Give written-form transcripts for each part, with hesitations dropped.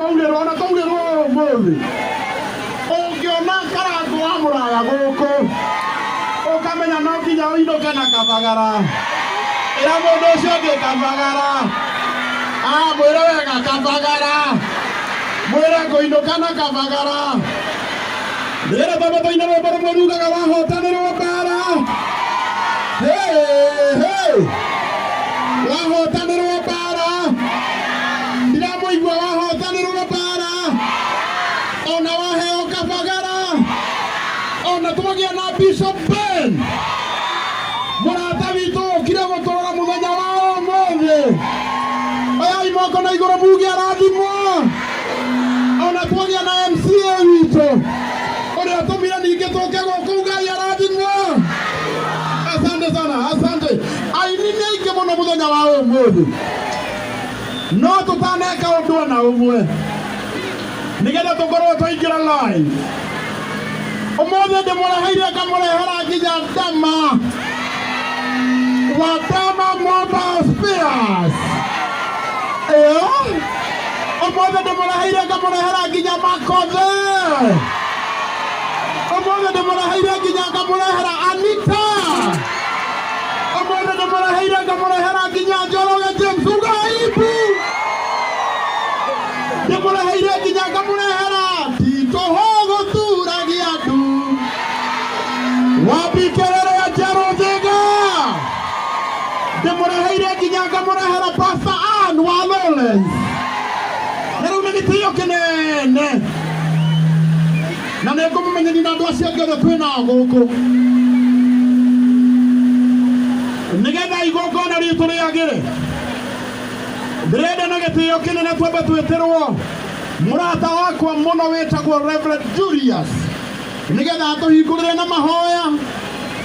Maurĩrwo ona twaurĩrwo ũmũthĩ. Ũngĩona Karangũ wa Mũraya gũkũ, ũkamenya no nginya ũinũke na kabagara. Ĩra mũndũ ũcio ũngĩ kabagara. Ah, mwĩre wega kabagara. Mwĩre ngũinũka na kabagara. Ndĩrenda twambe tũine rwĩmbo rũmwe rugaga wahotanĩrwo mbara. Hey, hey. Wahotanĩrwo mbara. Ndiramũigua wahotanĩrwo mbara. Ona waheo kabagara. Ona twagĩa na Bishop Ben. Mũrata witũ ũkire gũtũrora mũthenya wa ũmũthĩ. Oyai moko na igũrũ muge arathimwo. Ona twagĩa na MCA witũ ũrĩa tũmire ningĩ tũke gũkũ Ngai arathimwo. Asante sana, asante. Aini nĩ aingĩ mũno mũthenya wa ũmũthĩ, no tũtaneka ũndũ ona ũmwe nĩgetha tũkorwo twaingĩra live ũmũthĩ, ndĩmũreheire ngamũrehera nginya Dama wa Dama Mobile Spares. Ĩyo ũmũthĩ ndĩmũreheire ngamũrehera nginya Makothe. Ũmũthĩ ndĩmũreheire nginya ngamũrehera Anita. Ũmũthĩ ndĩmũreheire ngamũrehera nginya Njoroge James Ugaibu. Ndĩmũreheire nginya ngamũrehera Tito Hũgũturagia ndu wambikĩrĩrĩa Njerũ Njenga. Ndĩmũreheire nginya ngamũrehera Pastor Ann wa Lawrence. Na rĩu nĩ gĩtĩo kĩnene na nĩ ngũmũmenyithia na andũ acio angĩ othe twĩ nao gũkũ nĩgetha igongona ritũ rĩagĩre. Ndĩrenda na gĩtĩo kĩnene twambe twĩtĩrwo mũrata wakwa mũno wĩtagwo Reverend Julius nĩgetha atũhingũrĩre na mahoya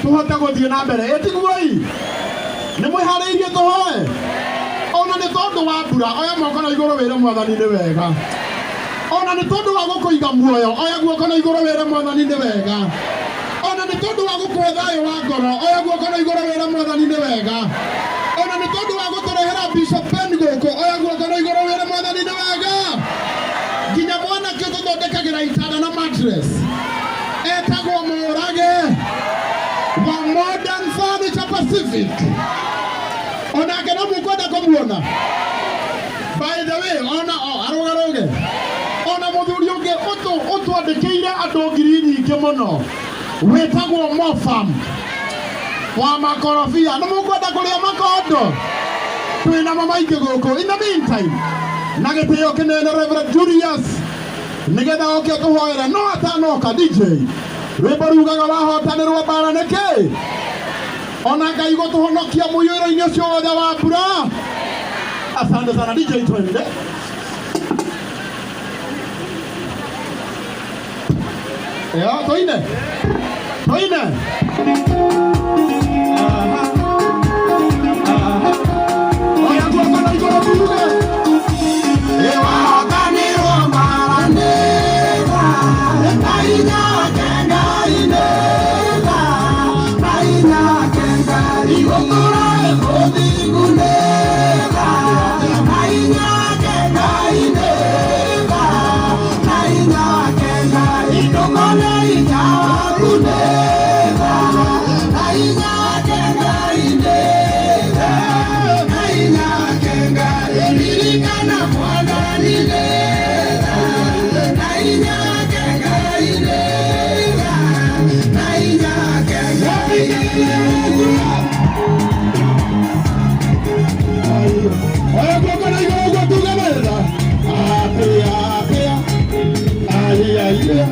tũhote gũthiĩ na mbere. Ĩtiguoi nĩ mwĩharĩirie tũhoe? Ona nĩ tondũ wa mbura, oya moko na igũrũ wĩre Mwathani nĩ wega. Ona nĩ tondũ wa gũkũiga muoyo, oya guoko na igũrũ wĩre Mwathani nĩ wega. Ona nĩ tondũ wa gũkũhe thayũ wa ngoro, oya guoko na igũrũ wĩre Mwathani nĩ wega. Ona nĩ tondũ wa gũtũrehera Bishop Ben gũkũ, oya guoko na igũrũ wĩre Mwathani nĩ wega. Nginya mwanake ũtũthondekagĩra itanda na mattress etagwo Mũrage wa Modern Furniture Pacific, onake no mũkwenda kũmuona. By the way, ona o arũgarũge, ona mũthuri ũngĩ ũtwandĩkĩire andũ ngiri nyingĩ mũno wĩtagwo Mofam wa makorobia, nĩ mũkwenda kũrĩa makondo? Twĩ namo maingĩ gũkũ. In the meantime, na gĩtĩo kĩnene, Reverend Julius nĩgetha oke tũhoere. No atanoka, DJ, rwĩmbo rugaga wahotanĩrwo mbara nĩkĩ, ona Ngai gũtũhonokia mũiyũro-inĩ ũcio wothe wa mbura. Asante sana DJ, twende. Ya, tũine tũine. Aha, aha. Oya guoko na igũrũ tuge. Wahotanirwo mbara nĩtha, na hinya wake Ngai nĩtha, na hinya wake Ngai gũtũra wĩ mũthingu nĩtha, na hinya wake Ngai nĩtha, na hinya wake Ngai ndũkone hinya waku nĩtha, na hinya wake Ngai nĩtha, na hinya wake Ngai ririkana Mwathani nĩtha, na hinya wake Ngai nĩtha, na hinya wake Ngai. Oya guoko na igũrũ ũguo tuge wega. Atĩa atĩa. Ai ai ai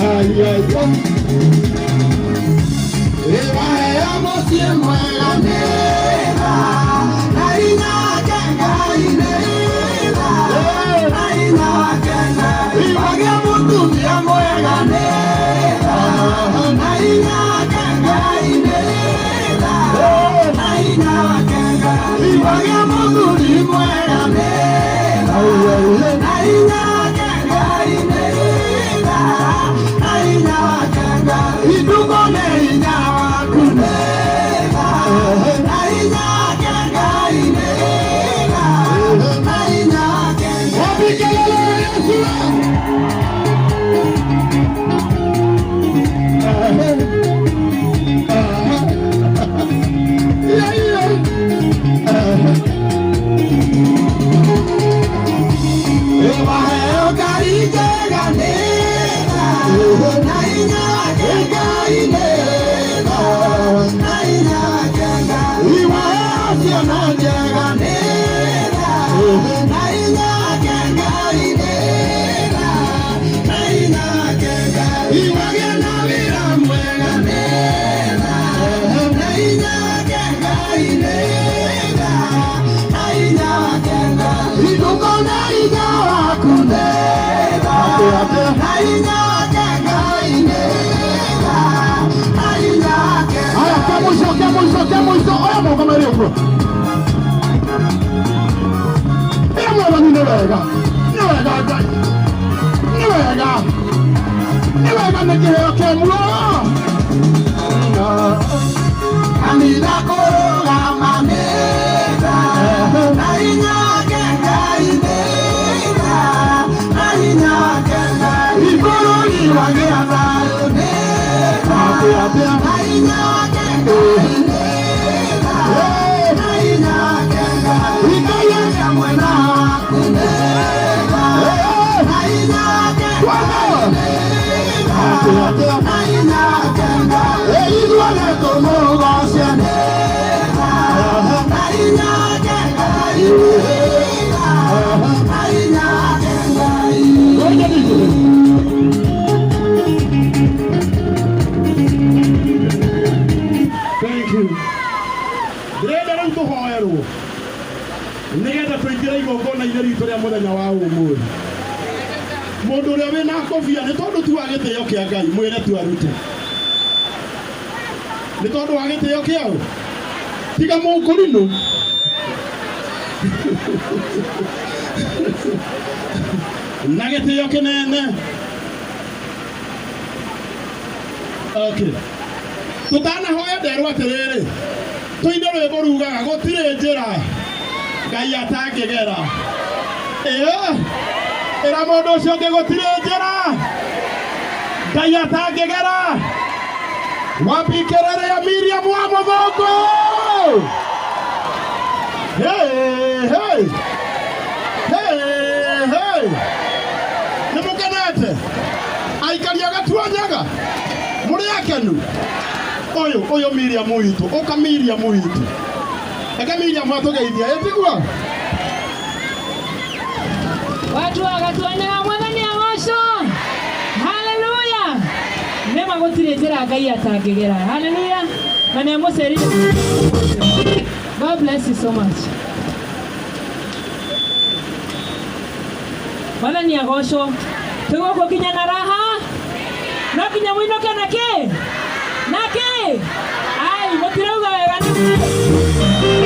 ai ai. Waheo mũciĩ mwega nĩtha, na hinya wake Ngai nĩtha, na hinya wake Ngai wagĩa mũtumia mwega nĩtha, na hinya wake Ngai nĩtha, na hinya wake Ngai wagĩa mũthuri mwega nĩtha, na hinya wake Ngai nĩtha, na hinya wake Ngai ndũkone hinya waku nĩtha, na hinya wake Ngai nĩtha, na hinya wake Ngai. Wapi kelele? Yesu. Yeah, yeah. Waheo ngari njega nĩ tha, na hinya wake Ngai nĩ tha, na hinya wake Ngai. Waheo ciana njega nĩ tha, na hinya wake Ngai nĩ tha, na hinya wake Ngai. Wagĩa na wĩra mwega nĩ tha, na hinya wake Ngai nĩ tha, na hinya wake Ngai. Ndũkona hinya waku nĩ tha, na hinya wake Ngai nĩ tha, na hinya wake Haya, Ngai. kia mwisho, kia mwisho, kia mwisho. Oya moko merĩ ũguo. Ĩra Mwathani nĩ wega. Nĩ wega Ngai. Nĩ wega. Nĩ wega nĩ kĩheo kĩa muoyo. Kanitha kũrũgama nĩ tha, na hinya wake Ngai nĩ tha, na hinya wake Ngai. Bũrũri wagĩa thayũ nĩ tha, na hinya wake Ngai nĩ tha, na hinya wake Ngai. Ngai arĩ mwena waku nĩ tha, na hinya wake Ngai nĩ tha, na hinya wake Ngai. Ithuothe tũmũgooce nĩ tha, na hinya wake Ngai nĩ tha, na hinya wake Ngai. Ngoja nijue. Thank you. Ndĩrenda rĩu tũhoerwo nĩgetha tũingĩre igongona-inĩ ritũ rĩa mũthenya wa ũmũthĩ. Mũndũ ũrĩa wĩna kobia nĩ tondũ tu wa gĩtĩo kĩa Ngai mwĩre tu arute. Nĩ tondũ wa gĩtĩo kĩao tiga mũkũrinũ. Na gĩtĩo kĩnene. Okay. Tũtanahoya nderwo atĩrĩrĩ, tũine rwĩmbo rugaga gũtirĩ njĩra Ngai atangĩgera. Ĩĩ, ĩra mũndũ ũcio ũngĩ gũtirĩ njĩra Ngai atangĩgera. Wapi kelele ya Miriam wa Mũthũngũ? Hey, hey. Hey, hey. Nĩ mũkenete? Aikari a Gatuanyaga mũrĩ akenu? Ũyũ ũyũ Miriam witũ, ũka Miriam witũ. Reke Miriam atũgeithia, ĩtiguo? Watu wa Gatuanyaga Mwathani agocwo. Haleluya. Nĩma gũtirĩ njĩra Ngai atangĩgera. Haleluya. Na nĩ amũcerire. God bless you so much. Mwathani agocwo. Tũgũkũ nginya na raha. No nginya mũinũke na kĩ? Na kĩ? Ai, mũtirauga wega nĩ kĩ?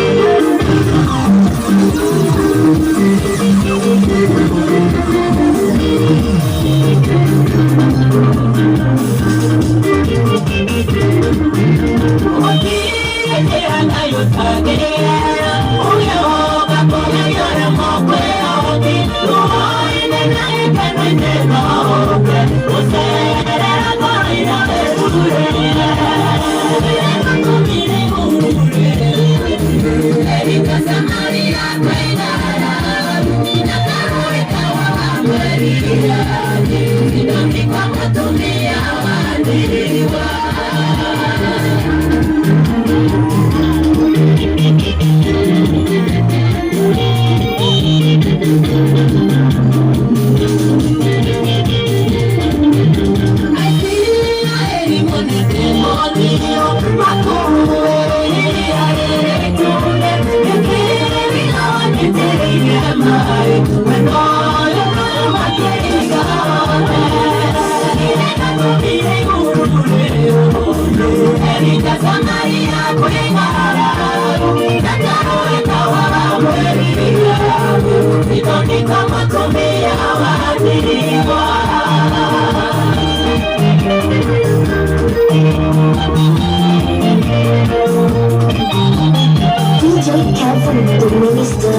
DJ Kevin, the minister.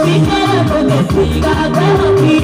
DJ Khaled, the music.